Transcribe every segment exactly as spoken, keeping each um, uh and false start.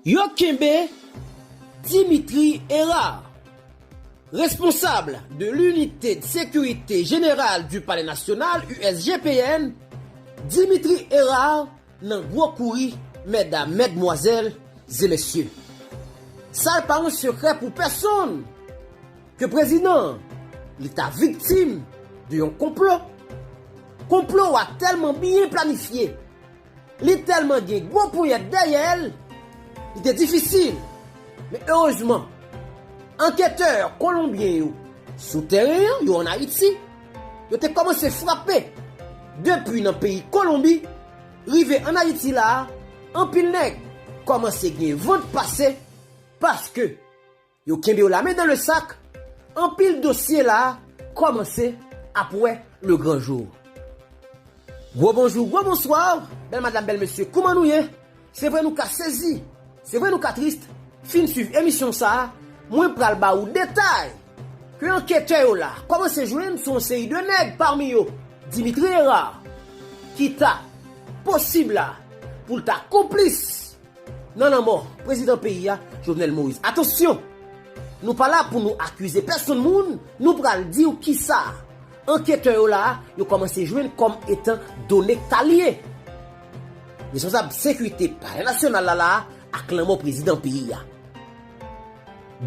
Yo kenbe Dimitri Hérard, responsab de l'unité de sécurité générale du Palais National, U S G P N, Dimitri Hérard nan gwo kouri, medam, medmwazèl e mesye. Sa pa yon sekrè pou pèsonn ke prezidan an, li ta viktim de yon konplo. Konplo a tèlman byen planifye, li tèlman gen gwo ponyèt dèyè l, li te difisil. Men erezman, anketè kolonbyen yo sou tèren an, yo ann Ayiti, yo te kòmanse frape depi nan peyi Kolonbi, rive ann Ayiti la a, anpil nèg kòmanse gen vant pase paske yo kenbe yo lamen dan le sak, anpil dosye la a kòmanse ap wè le gran jou. Gwo bonjou, gwo bonswa, bèl madanm, bèl mesye, kouman nou ye? Se vre nou ka sezi, se vre nou ka tris, fin swiv emisyon sa a, mwen pral ba ou detay ke anketè yo la kòmanse jwenn sou yon seri de nèg, pami yo Dimitri Hérard, ki ta posib la pou l ta konplis nan lanmò prezidan peyi a, Jovenel Moïse. Atansyon! Nou pa la pou nou akize pèsonn moun, nou pral di w kisa anketè yo la a, yo kòmanse jwenn kòm etan done k ta lye responsab sekirite Palè Nasyonal la la a ak lanmò prezidan peyi a.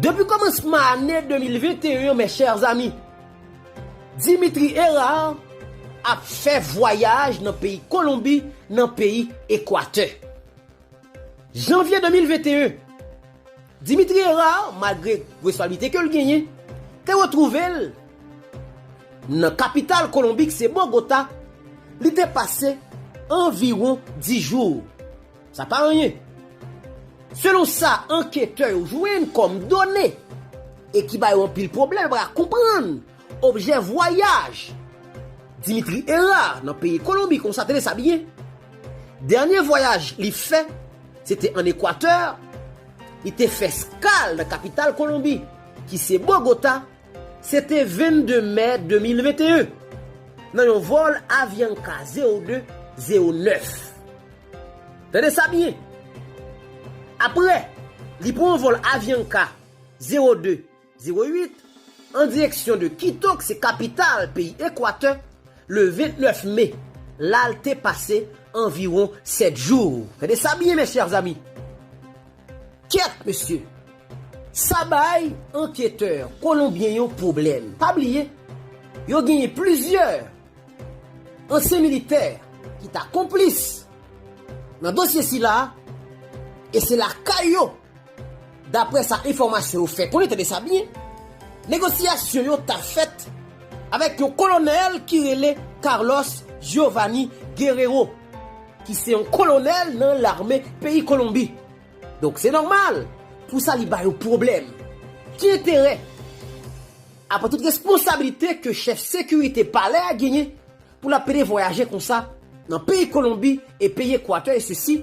Depi kòmansman ane de mil venteyen an, mes chers amis, Dimitri Hérard ap fè vwayaj nan peyi Kolonbi, nan peyi Ekwatè. Janvye de mil venteyen, Dimitri Hérard, malgre responsablite ke l genyen, te retwouve l nan kapital Kolonbi ki se Bogota, li te pase anviwon dis jou. Sa pa anyen. Selon sa anketè yo jwenn kòm done e ki ba yo anpil pwoblèm, yo pa ka konprann objè vwayaj Dimitri Hérard nan peyi Kolonbi, konsa, tande sa byen. Dènye vwayaj li fè, se te ann Ekwatè. Li te fè eskal nan kapital Kolonbi, ki se Bogota. Se te vennde mè de mil venteyen, nan yon vòl Avianca zewo de zewo nèf. Tande sa byen. Apre, li pran yon vòl Avianca zewo de zewo uit an direksyon de Quito, ki se kapital peyi Ekwatè, le vennèf me, la l te pase anviwon sèt jou. Tande sa byen, mes chers amis. Kèt, mesye! Sa bay anketè kolonbyen yo pwoblèm. Pa bliye, yo genyen plizyè ansyen militè ki ta konplis nan dosye sila a, e se lakay yo, daprè sa enfòmasyon yo fè konnen, tande sa byen, negosyasyon yo ta fèt avèk yon kolonèl ki rele Carlos Giovanni Guerrero, ki se yon kolonèl nan lame peyi Kolonbi. Donk, se nòmal pou sa li ba yo pwoblèm. Ki enterè, apre tout responsablite ke chèf sekirite palè a genyen pou l ap pede vwayaje konsa nan peyi Kolonbi e peyi Ekwatè, e sesi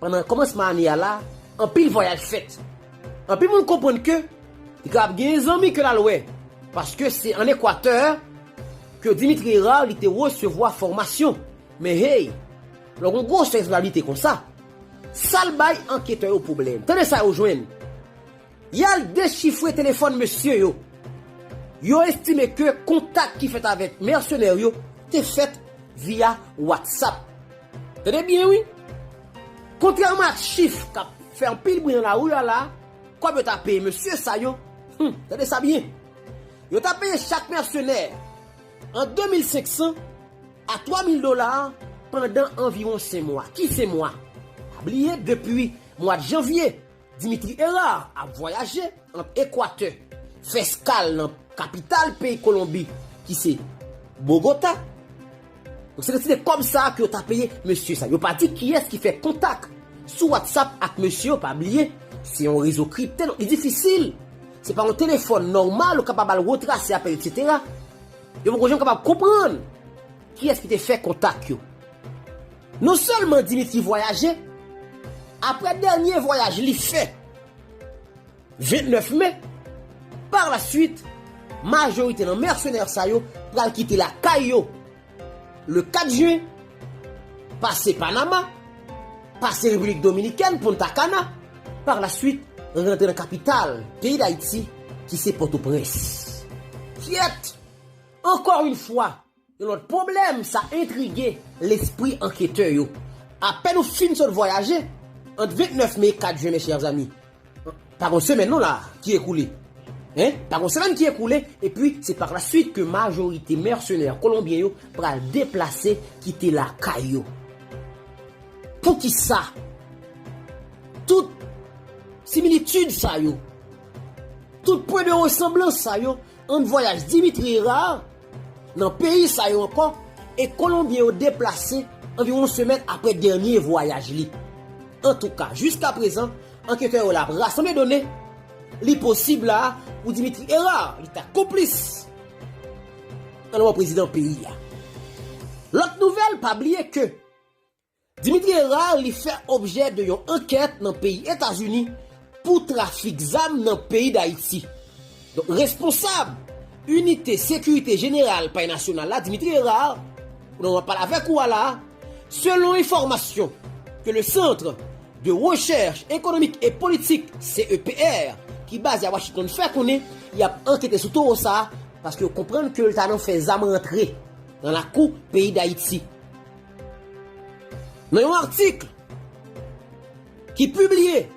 pandan kòmansman ane a la, anpil vwayaj fèt. Anpil moun konprann ke li kapab genyen zanmi ke l al wè, paske se ann Ekwatè ke Dimitri Hérard li te resevwa fòmasyon. Men hey, lè w gen yon gwo responsablite konsa, sa l bay anketè yo pwoblèm. Tande sa yo jwenn. Y al dechifre telefòn mesye yo. Yo estime ke kontak ki fèt avèk mèsenè yo te fèt via WhatsApp. Tande byen, wi. Kontrèman ak chif k ap fè anpil bri nan lari a la, kòb yo ta peye mesye sa yo, hmm, tande sa byen. Yo ta peye chak mèsenè ant de mil senk san a twa mil dola pandan anviwon senk mwa. Ki senk mwa? Pa bliye, depi mwa janvye, Dimitri Hérard ap vwayaje ant Ekwatè, fè eskal nan kapital peyi Kolonbi, ki se Bogota. Donk, se kantite kòb sa a ke yo ta peye mesye sa. Yo pa di kiyès ki fè kontak sou WhatsApp ak mesye yo, pa bliye, se yon rezo kripte, donk li difisil. Se pa yon telefòn nòmal ou kapab al retrase apèl, etsetera. Yo poko janm kapab konprann kiyès ki te fè kontak yo. Non sèlman Dimitri vwayaje, apre dènye vwayaj li fè vennèf me, par la suite, majorite nan mèsenè sa yo pral kite lakay yo le kat jen, pase Panama, pase Repiblik Dominikèn, Punta Cana, pa la swit rantre nan kapital peyi Dayiti, ki se Pòtoprens. Kyèt! Ankò yon fwa, yon lòt pwoblèm sa entrige lespri anketè yo. Apèn ou fin sot vwayaje, ant ventnèf me e kat jen, mes chers amis, pa gon semèn non la ki ekoule. Hein? Pa gon semèn ki ekoule, epi se pa la swit ke majorite mèsenè kolonbyen yo pral deplase kite lakay yo. Poukisa tout similitid sa yo, tout pwen de resanblans sa yo ant vwayaj Dimitri Hérard nan peyi sa yo ankò, e Kolonbyen yo deplase anviwon semèn apre dènye vwayaj li? Antouka, jiskaprezan, anketè yo la ap rasanble done. Li posib la pou Dimitri Hérard li ta konplis nan lanmò prezidan peyi a. Lòt nouvèl, pa bliye ke Dimitri Hérard li fè objè de yon ankèt nan peyi Etazini pou trafik zam nan peyi Dayiti. Donk, responsab Inite Sekirite Jeneral Palè Nasyonal la, Dimitri Hérard, nan w ap pale avèk ou a la, selon enfòmasyon ke le Centre de Recherche Économique et Politique, C E P R, ki baze a Washington, fè konnen y ap ankete sou towo sa a, paske yo konprann ke l ta nan fè zam rantre nan lakou peyi Dayiti. Nan yon atik ki pibliye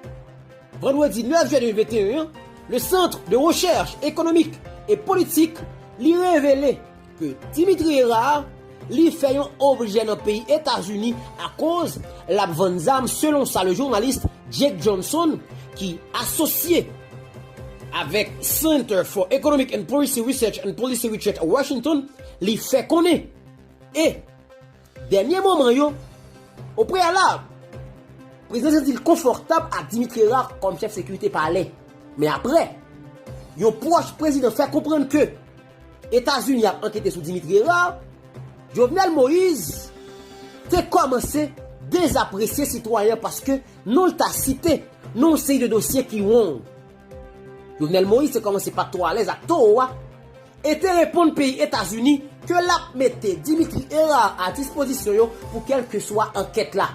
vandredi nèf jen de mil venteyen an, le Centre de Recherche Économique et Politique li revele ke Dimitri Hérard li fè yon objè nan peyi Etazini akoz l ap vann zam, selon sa le jounalis Jake Johnson, ki asosye avèk Center for Economic and Policy Research and Policy Research Washington, li fè konnen. E dènye moman yo, o preyalab, prezidan santi l konfòtab ak Dimitri Hérard kòm chèf sekirite palè. Men apre, yon pwòch prezidan fè konprann ke Etazini ap ankete sou Dimitri Hérard, Jovenel Moïse te kòmanse dezapresye sitwayen an paske non l ta site nan yon seri de dosye ki won. Jovenel Moïse te kòmanse pa twò alèz ak towo a, e te reponn peyi Etazini ke l ap mete Dimitri Hérard a dispozisyon yo pou kèlkeswa ankèt la.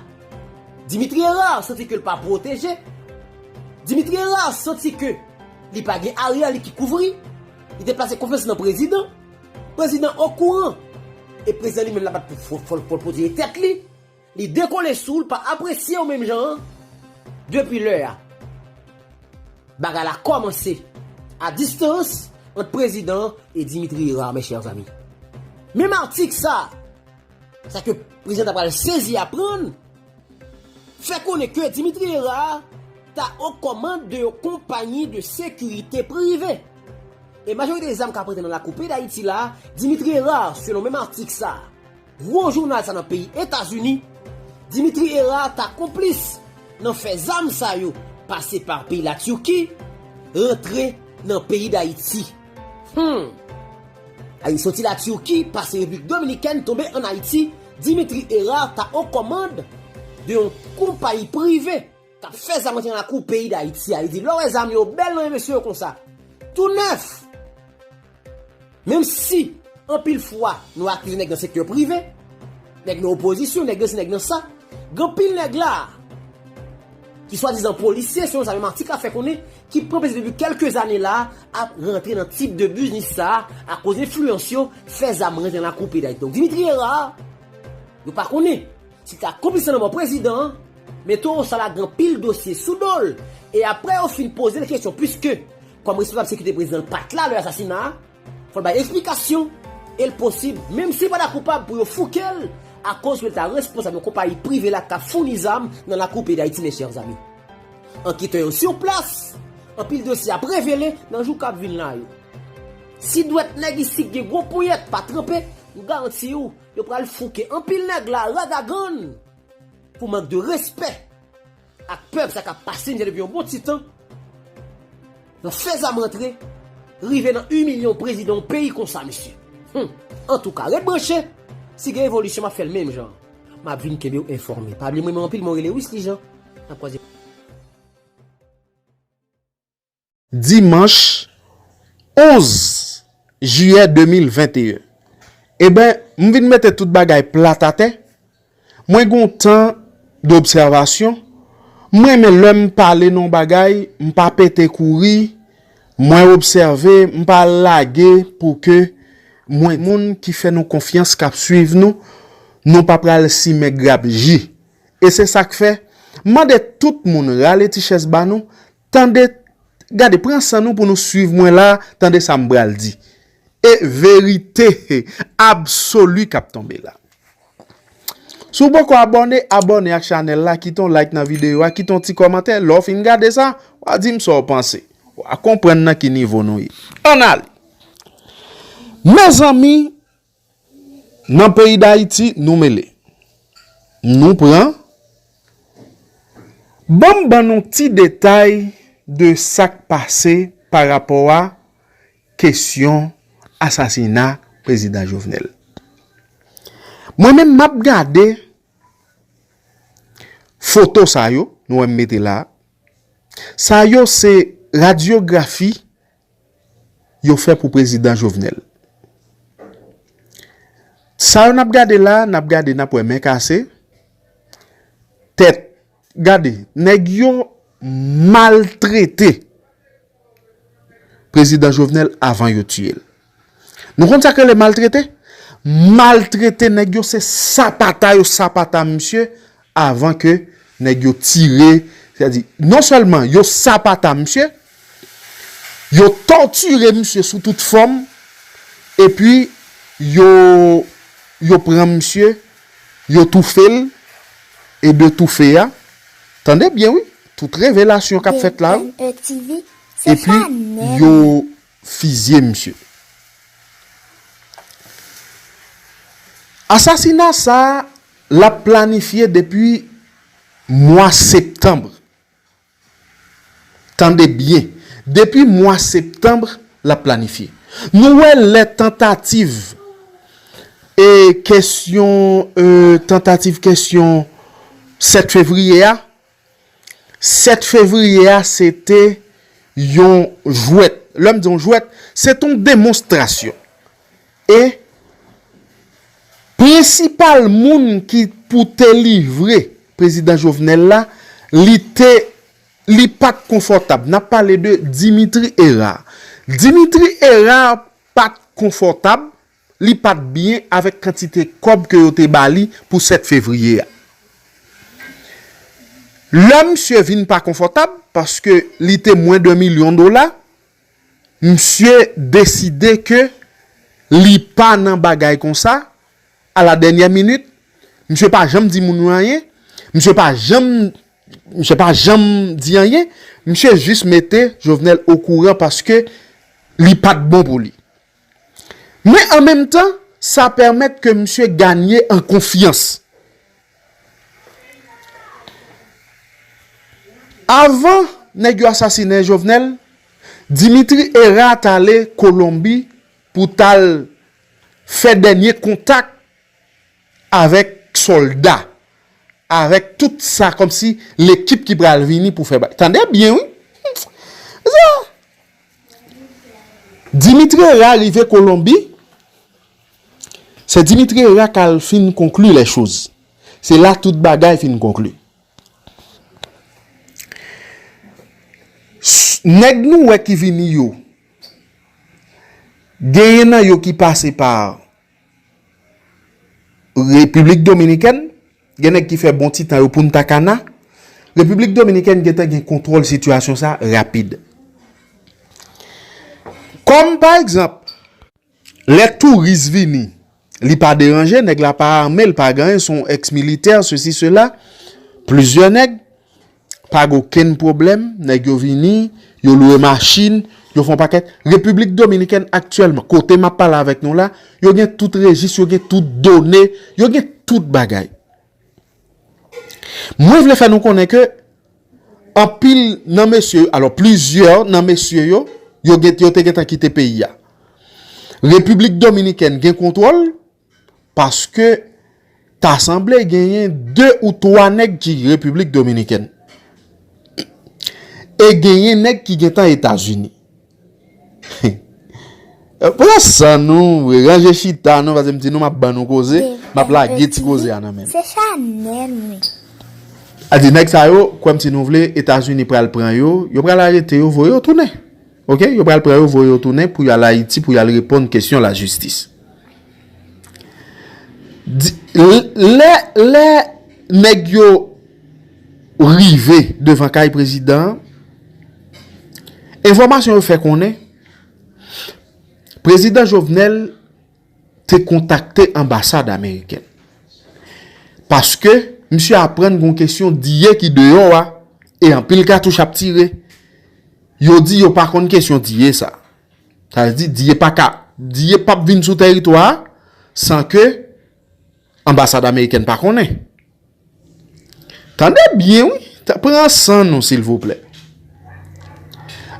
Dimitri Hérard santi ke l pa pwoteje. Dimitri Hérard santi ke li pa gen aryè li ki kouvri. Li te plase konfyans nan prezidan. Prezidan okouran. E prezidan li menm la pa t pou fò, fò, fò l pwoteje tèt li. Li dekole sou l, pa apresye w menm jan an. Depi lè a, bagay la kòmanse a distans ant prezidan e Dimitri Hérard, mes chers amis. Menm atik sa, sa ke prezidan ta pral sezi aprann, fè konnen ke Dimitri Hérard ta o kòmand de yon konpayi de sekirite prive. E majorite zam k ap rantre nan lakou peyi Dayiti la, Dimitri Hérard, selon menm atik sa, gwo jounal sa nan peyi Etazini, Dimitri Hérard ta konplis nan fè zam sa yo pase pa peyi Latiki, rantre nan peyi Dayiti. Hmm. Ay, soti Latiki, pase Repiblik Dominikèn, tonbe ann Ayiti, Dimitri Hérard ta o kòmand de yon konpayi prive k ap fè zam rantre nan lakou peyi Dayiti a. Li di, lè w wè zam yo bèl nan men mesye yo konsa, tou nèf. Menm si, anpil fwa, nou akize nèg nan sektè prive, nèg nan opozisyon, nèg nan si, nèg nan sa, gen anpil nèg la, ki swadizan polisye, selon sa menm atik la fè konnen, ki pran plezi depi kèlke zane la, ap rantre nan tip de biznis sa, akoz enfliyans yo, fè zam rantre nan lakou peyi Dayiti. Donk, Dimitri Hérard, yo pa konnen si ta konplis nan lanmò prezidan an, men towo sa la gen anpil dosye sou do l. E apre yo fin poze l kesyon, piske kòm responsab sekirite prezidan l pa t la lè asasina a, fò l bay eksplikasyon, e l posib, menm si l pa ta koupab, pou yo fouke l, akoz ke l ta responsab yon konpayi prive la k ap founi zam nan lakou peyi Dayiti, mes chers amis. Anketè yo sou plas, anpil dosye ap revele nan jou k ap vin la yo. Si dwèt nèg isit gen gwo ponyèt pa tranpe, m garanti w, yo pral fouke anpil nèg la ragagann pou mank de respè ak pèp sa k ap pase mizè depi yon bon ti tan, nan fè zam rantre, rive nan imilye yon prezidan yon peyi konsa, mesye. Hum. Antouka, ret branche, si gen evolisyon, m ap fè l menm jan. M ap vin kenbe w enfòme. Pa bliye m renmen w anpil, mwen rele Wisly Jean. N ap kwaze. Dimanch onz jiyè de mil venteyen. Eben, m vin mete tout bagay plat atè. Mwen gen yon tan d'obsèvasyon, M renmen lè m pale nan yon bagay, m pa pete kouri, mwen obsève, m pa lage pou ke mwen moun ki fè nou konfyans, k ap swiv nou, nou pa pral simen grap ji. E se sa k fè, m mande tout moun rale ti chèz ba nou, tande, gade, pran san nou pou nou swiv mwen la, tande sa m pral di. E verite absoli k ap tonbe la. Si w poko abòne, abòne ak chanèl la, kite yon like nan videyo a, kite yon ti kòmantè. Lè w fin gade sa, w a di m sa w panse. W a konprann nan ki nivo nou ye. Ann ale. Mezanmi, nan peyi Dayiti, nou mele. Nou pran. Ban m ban nou ti detay de sa k pase pa rapò a kesyon asasina Prezidan Jovenel. Mwen menm, m ap gade foto sa yo, nou wè m mete la. Sa yo se radyografi yo fè pou Prezidan Jovenel. Sa yo n ap gade la, n ap gade, n ap wè men kase, tèt. Gade, nèg yo maltrete Prezidan Jovenel avan yo tiye l. Nou konn sa k rele maltrete? Maltrete nèg yo, se sapata yo sapata misye avan ke nèg yo tire. Sètadi, non sèlman yo sapata misye, yo tòtire misye sou tout fòm, epi yo, yo pran misye, yo toufe l, e de toufe a, tande byen wi, tout revelasyon k ap fèt la wi, epi yo fizye misye. Asasina sa a, l ap planifye depi mwa septanm. Tande byen, depi mwa septanm, l ap planifye. Nou wè lè tantativ e kesyon, e, tantativ kesyon sèt fevriye a, sèt fevriye a, se te yon jwèt. Lè m di yon jwèt, se t on demonstrasyon. E prensipal moun ki pou te livre Prezidan Jovenel la, li te, li pa t konfòtab. N ap pale de Dimitri Hérard. Dimitri Hérard pa t konfòtab, li pa t byen avèk kantite kòb ke yo te ba li pou sèt fevriye a. Lè misye vin pa konfòtab, paske li te mwen de milyon dola, misye deside ke li pa nan bagay konsa, a la dènyè minit, misye pa janm di moun yo anyen, misye pa janm, misye pa janm di anyen, misye jis mete Jovenel okouran paske li pa t bon pou li. Men an menm tan, sa pèmèt ke misye ganye an konfyans. Avan nèg yo asasinen Jovenel, Dimitri Hérard t ale Kolonbi pou t al fè dènye kontak avèk sòlda, avèk tout sa, kòmsi lekip ki pral vini pou fè bagay. Tande byen, wi. Dimitri Hérard rive Kolonbi, se Dimitri Hérard k al fin konkli lè choz. Se la tout bagay fin konkli. S-, nèg nou wè ki vini yo, genyen nan yo ki pase pa Repiblik Dominikèn, gen nèg ki fè bon ti tan yo Punta Cana. Repiblik Dominikèn gentan gen kontwòl sitiyasyon sa rapid. Kòm pa egzanp, lè touris vini, li pa deranje, nèg la pa ame, l pa gen anyen, se yon ex militè, sesi, sela, plizyè nèg, pa gen okenn pwoblèm, nèg yo vini, yo lwe machin, yo fè yon pakèt. Repiblik Dominikèn aktyèlman, kote m ap pale avèk nou la, yo gen tout rejis, yo gen tout done, yo gen tout bagay. Mwen vle fè nou konnen ke anpil nan mesye, alò, plizyè nan mesye yo, yo gen, yo te gentan kite peyi a. Repiblik Dominikèn gen kontwòl, paske ta sanble genyen de ou twa nèg ki Repiblik Dominikèn. E genyen nèg ki gentan Etazini. Pran san nou, ranje chita nou, paske m di nou m ap ban nou koze, m ap lage ti koze a nan men nou. Se Chanèl, wi. A di, nèg sa yo, kwè m si nou vle, Etazini pral pran yo, yo pral arete yo, voye yo tounen. Oke? Yo pral pran yo, voye yo tounen pou y al Ayiti, pou y al reponn kesyon lajistis. Di, lè, lè nèg yo rive devan kay prezidan an, enfòmasyon yo fè konnen prezidan Jovenel te kontakte anbasad amerikèn. Paske misye aprann gon kesyon diye ki deyò a, e anpil katouch ap tire. Yo di yo pa konn kesyon diye sa. Sa vle di diye pa ka, diye p ap vin sou tèritwa a san ke anbasad amerikèn pa konnen. Tande byen, wi. Ta- Pran san nou, silvouplè.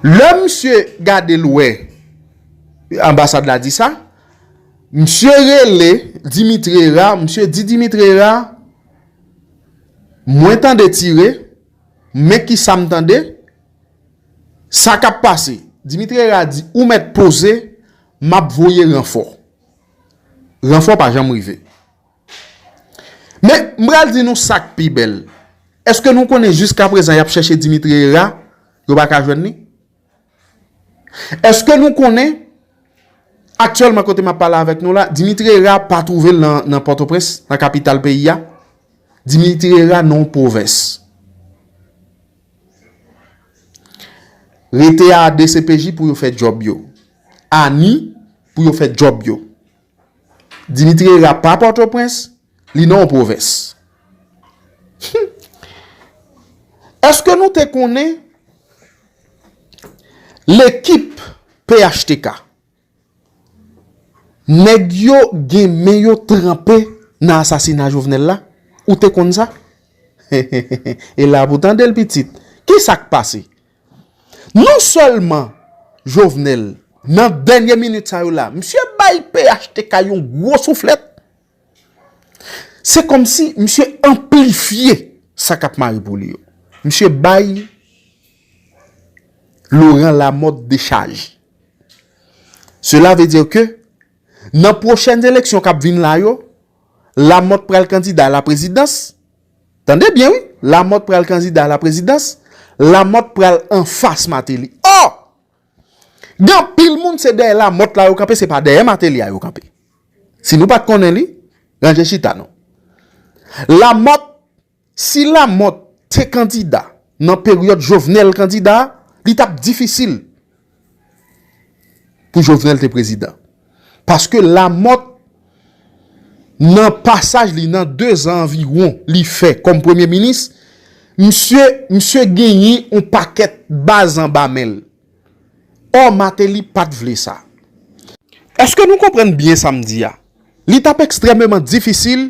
Lè misye gade l wè anbasad la di sa, misye rele Dimitri Herard, misye di Dimitri Herard, mwen tande tire, men ki sa m tande, sa k ap pase. Dimitri Herard di, ou mèt poze, m ap voye ranfò. Ranfò pa janm rive. Men, m pral di nou sa k pi bèl. Èske nou konnen jiskaprezan y ap chèche Dimitri Herard, yo pa ka jwenn li? Èske nou konnen, aktyèlman kote m ap pale avèk nou la, Dimitri Herard pa twouve l nan, nan Pòtoprens, nan kapital peyi a? Dimitri Herard nan yon pwovens. Rete a D C P J pou yo fè djòb yo. Ani pou yo fè djòb yo. Dimitri Herard pa Pòtoprens, li nan yon pwovens. Èske nou te konnen lekip P H T K, nèg yo gen men yo tranpe nan asasina Jovenel la? Ou te konn sa? E la pou tande l pitit. Ki sa k pase? Non sèlman Jovenel, nan dènye minit sa yo la, misye bay P H T K yon gwo souflèt. Se kòmsi misye anplifye sa k ap mare pou li yo. Misye bay Laurent Lamothe dechaj. Cela veut dire que nan pwochèn eleksyon k ap vin la yo, Lamothe pral kandida a la prezidans. Tande byen, wi. Lamothe pral kandida a la prezidans. Lamothe pral anfas Martelly. Ò! Gen anpil moun se dèyè Lamothe la yo kanpe, se pa dèyè Martelly a yo kanpe. Si nou pa t konnen li, ranje chita nou. Lamothe, si Lamothe te kandida nan peryòd Jovenel kandida a, li t ap difisil pou Jovenel te prezidan. Paske Lamothe, nan pasaj li, nan de zan anviwon li fè kòm premye minis, misye, misye genyen yon pakèt baz anba men l. Ò, Martelly pa t vle sa. Èske nou konprann byen sa m di a? Li t ap ekstrèmeman difisil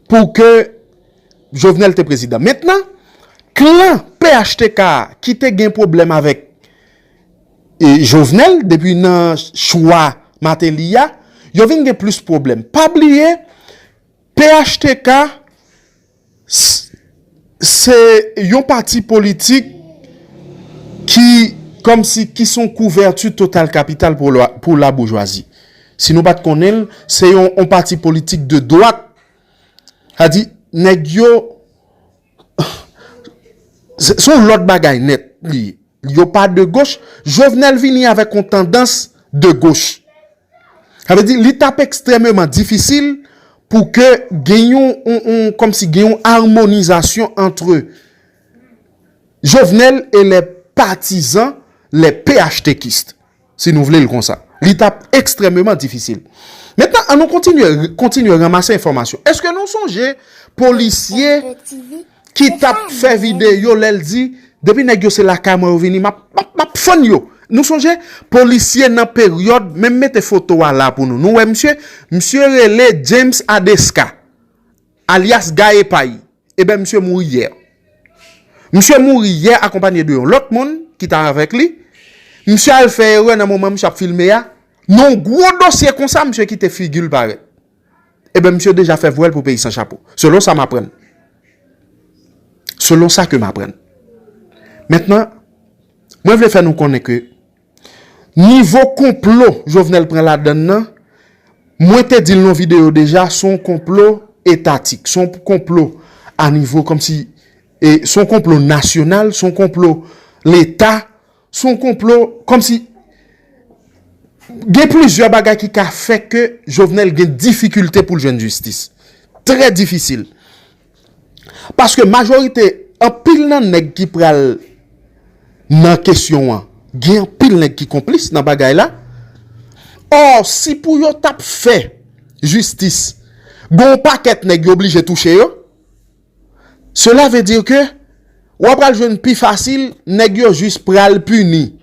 pou ke Jovenel te prezidan. Mentnan, klan P H T K a ki te gen pwoblèm avèk, e, Jovenel depi nan chwa Martelly a, yo vin gen plis pwoblèm. Pa bliye, P H T K s- se yon pati politik ki, kòmsi, ki se yon kouvèti total kapital pou la, pou laboujwazi. Si nou pa t konnen l, se yon, yon pati politik de dwat. Sa di, nèg yo, se se yon lòt bagay nèt li ye. Yo pa de goch. Jovenel vini avèk yon tandans de goch. Sa vle di, li t ap ekstrèmeman difisil pou ke gen yon, yon, yon, kòmsi gen yon armonizasyon ant Jovenel e lè patizan, lè P H T K ist, si nou vle l konsa. Li t ap ekstrèmeman difisil. Mentnan, an nou kontinye, kontinye ranmase enfòmasyon. Èske nou sonje polisye ki t ap fè videyo lè l di, depi nèg yo se lakay mwen yo vini, m ap, m ap, m ap fann yo. Nou sonje, polisye nan peryòd, menm mete foto a la pou nou. Nou wè misye, misye rele James Adesca, alyas Guy Epay. Eben, misye mouri yè. Misye mouri yè akonpanye de yon lòt moun ki ta avèk li. Misye al fè erè nan moman misye ap filme a. Nan yon gwo dosye konsa, misye kite figi l parèt. Eben, misye deja fè vwèl pou peyi san chapo. Selon sa m aprann. Selon sa ke m aprann. Mentnan, mwen vle fè nou konnen ke nivo konplo Jovenel pran ladann nan, mwen te di l nan yon videyo deja, se yon konplo etatik, se yon konplo a nivo kòmsi E se yon konplo nasyonal, se yon konplo Leta, se yon konplo kòmsi gen plizyè bagay ki ka fè ke Jovenel gen difikilte pou l jwenn jistis. Trè difisil. Paske majorite, anpil nan nèg ki pral nan kesyon an, gen anpil nèg ki konplis nan bagay la. Ò, si pou yo t ap fè jistis, gon pakèt nèg yo oblije touche yo. Cela veut dire que w ap pral jwenn pi fasil, nèg yo jis pral pini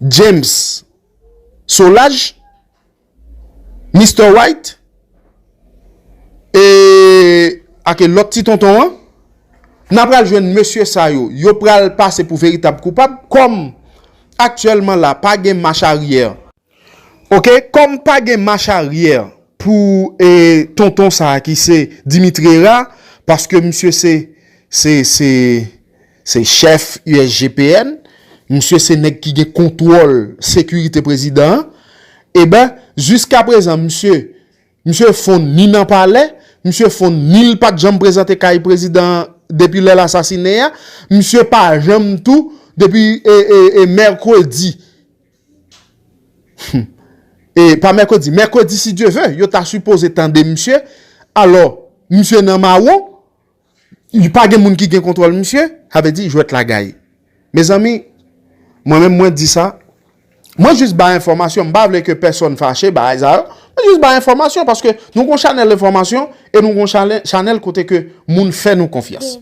James Solages, Mister White, e ake lòt ti tonton an, n ap pral jwenn mesye sa yo, yo pral pase pou veritab koupab, kòm aktyèlman la, pa gen mach aryè. Oke, kòm pa gen mach aryè pou e, tonton sa a ki se Dimitri Hérard, paske misye se, se, se, se chèf U S G P N, misye se nèg ki gen kontwòl sekirite prezidan an, e ben, jiska prezan, misye, misye fonn ni nan palè, misye fonn ni l pa t janm prezante kay prezidan an depi lè l asasinen a, misye pa janm tou, depi e, e, e, mèkredi, e pa mèkredi, mèkredi si Dye ve, yo ta sipoze tande misye. Alò, misye nan mawon, pa gen moun ki gen kontwòl misye, sa vle di jwèt la gaye. Mezanmi, mwen menm mwen di sa, mwen jis bay enfòmasyon, m pa vle ke pèsonn fache, bagay sa yo, mwen jis bay enfòmasyon, paske nou gon chanèl enfòmasyon, e nou gon chanèl, chanèl kote ke moun fè nou konfyans.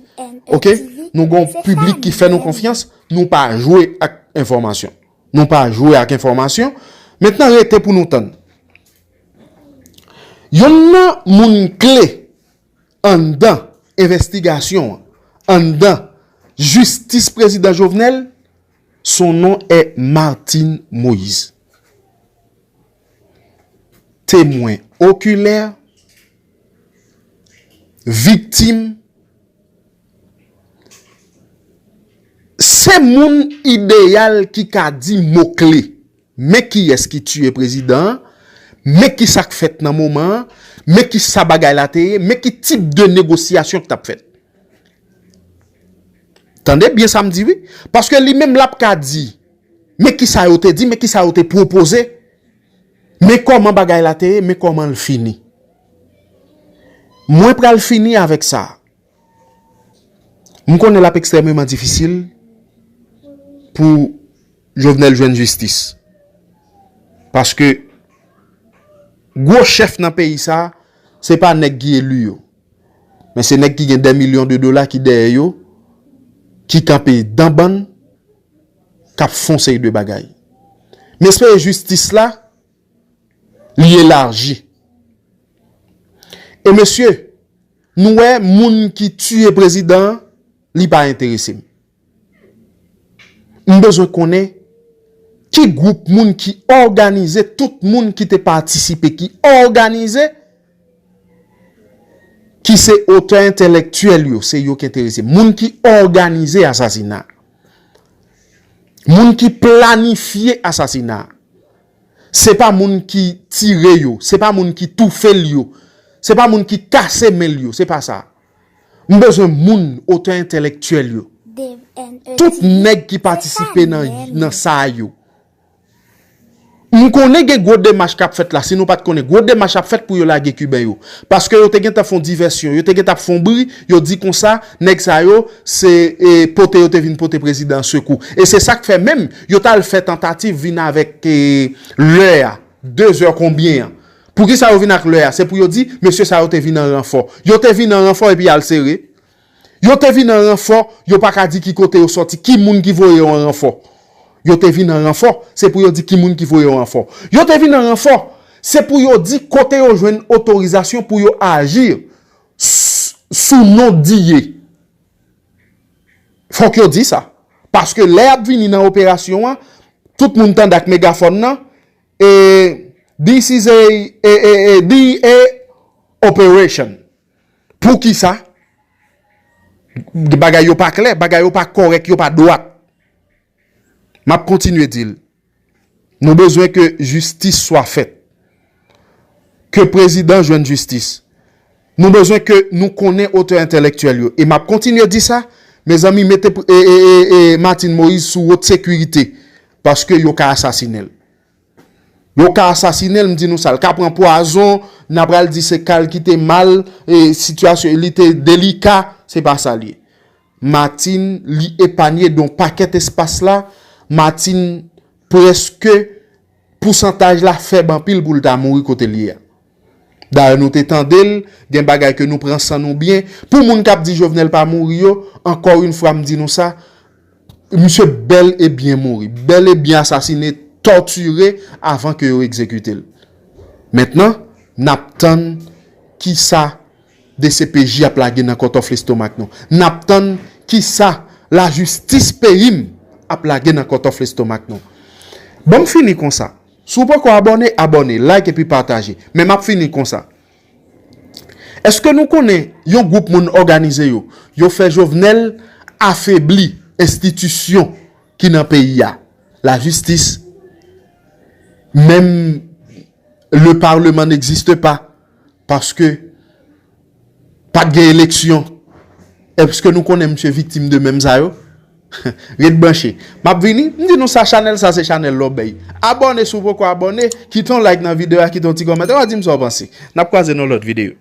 Oke? Nou gon piblik ki fè nou konfyans, nou pa jwe ak enfòmasyon. Nou pa jwe ak enfòmasyon. Mentnan rete pou nou tann. Yonn nan moun kle anndan envestigasyon an, anndan jistis prezidan Jovenel, son non è Martine Moïse. Temwen okilè, viktim, se moun ideyal ki ka di mo kle. Men kiyès ki tiye prezidan an, men ki sa k fèt nan moman an, men ki sa bagay la te ye, men ki tip de negosyasyon k t ap fèt. Tande byen sa m di wi, paske li menm l ap ka di, men ki sa yo te di, men ki sa yo te pwopoze, men kòman bagay la te ye, men kòman l fini. Mwen pral fini avèk sa. M konnen l ap ekstrèmeman difisil pou Jovenel jwenn jistis. Paske gwo chèf nan peyi sa, se pa nèg ki eli yo. Men se nèg ki gen dè milyon de dola ki dèyè yo, ki kanpe dan bann, k ap fè yon seri de bagay. M espere jistis la, li elaji. E mesye, nou wè moun ki tiye prezidan an, li pa enterese m. M bezwen konnen ki gwoup moun ki òganize, tout moun ki te patisipe, ki òganize, ki se otè entèlektyèl yo, se yo ki enterese. Moun ki òganize asasina. Moun ki planifye asasina. Se pa moun ki tire yo, se pa moun ki toufe l yo, se pa moun ki kase men l yo, se pa sa. M bezwen moun otè entèlektyèl yo. Tout nèg ki patisipe nan, nan sa yo. M konnen gen gwo demach k ap fèt la, si nou pa t konnen, gwo demach ap fèt pou yo lage Kiben yo. Paske yo te gentan fè yon divèsyon, yo te gentan ap fè yon bri, yo di konsa, nèg sa yo, se e, pote yo te vin pote prezidan an sekou. E se sa k fè menm, yo t al fè tantativ vin avèk e, lè a, de zè konbyen an. Poukisa yo vin ak lè a? Se pou yo di, mesye sa yo te vin an ranfò. Yo te vin an ranfò epi y al sere. Yo te vin an ranfò, yo pa ka di ki kote yo sòti, ki moun ki voye yo an ranfò. Yo te vin an ranfò, se pou yo di ki moun ki voye yo an ranfò. Yo te vin an ranfò, se pou yo di kote yo jwenn otorizasyon pou yo aji s-, sou non Diye. Fòk yo di sa. Paske lè y ap vini nan operasyon an, tout moun tande ak megafòn nan, e, this is a, a, a, a D A operation. Poukisa? Bagay yo pa klè, bagay yo pa kòrèk, yo pa dwat. M ap kontinye di l. Nou bezwen ke jistis swa fèt. Ke prezidan jwenn jistis. Nou bezwen ke nou konnen otè entèlektyèl yo. E m ap kontinye di sa, mezanmi, mete e, e, e, e Martine Moïse sou wot sekirite, paske yo ka asasinen l. Yo ka asasinen l, m di nou sa, l ka pran pwazon, n a pral di se ka l ki te mal, e sitiyasyon li te delika, se pa sa l ye. Martine, li epanye de yon pakèt espas la, Martine prèske pousantaj la fèb anpil pou l ta mouri kote l ye a. Dayè, nou te tande l, gen bagay ke nou pran san nou byen. Pou moun k ap di Jovenel pa mouri yo, ankò yon fwa m di nou sa, misye bèl e byen mouri, bèl e byen asasinen, tòtire avan ke yo egzekite l. Mentnan, n ap tann kisa D C P J ap lage nan kòtòf lestomak nou. N ap tann kisa lajistis peyi m ap lage nan kòtòf lestomak nou. Ban m fini konsa. Si w poko abòne, abòne, like epi pataje. Men m ap fini konsa. Èske nou konnen yon gwoup moun òganize yo, yo fè Jovenel afebli enstitisyon ki nan peyi a? Lajistis, menm le parlement n'existe pas, paske pa t gen eleksyon. Èske nou konnen misye viktim de menm sa yo? Ret branche. M ap vini, m di nou sa, chanèl sa se chanèl lòbèy. Abòne si w poko abòne, kite yon like nan videyo a, kite yon ti kòmantè, w a di m sa w panse. N ap kwaze nan lòt videyo.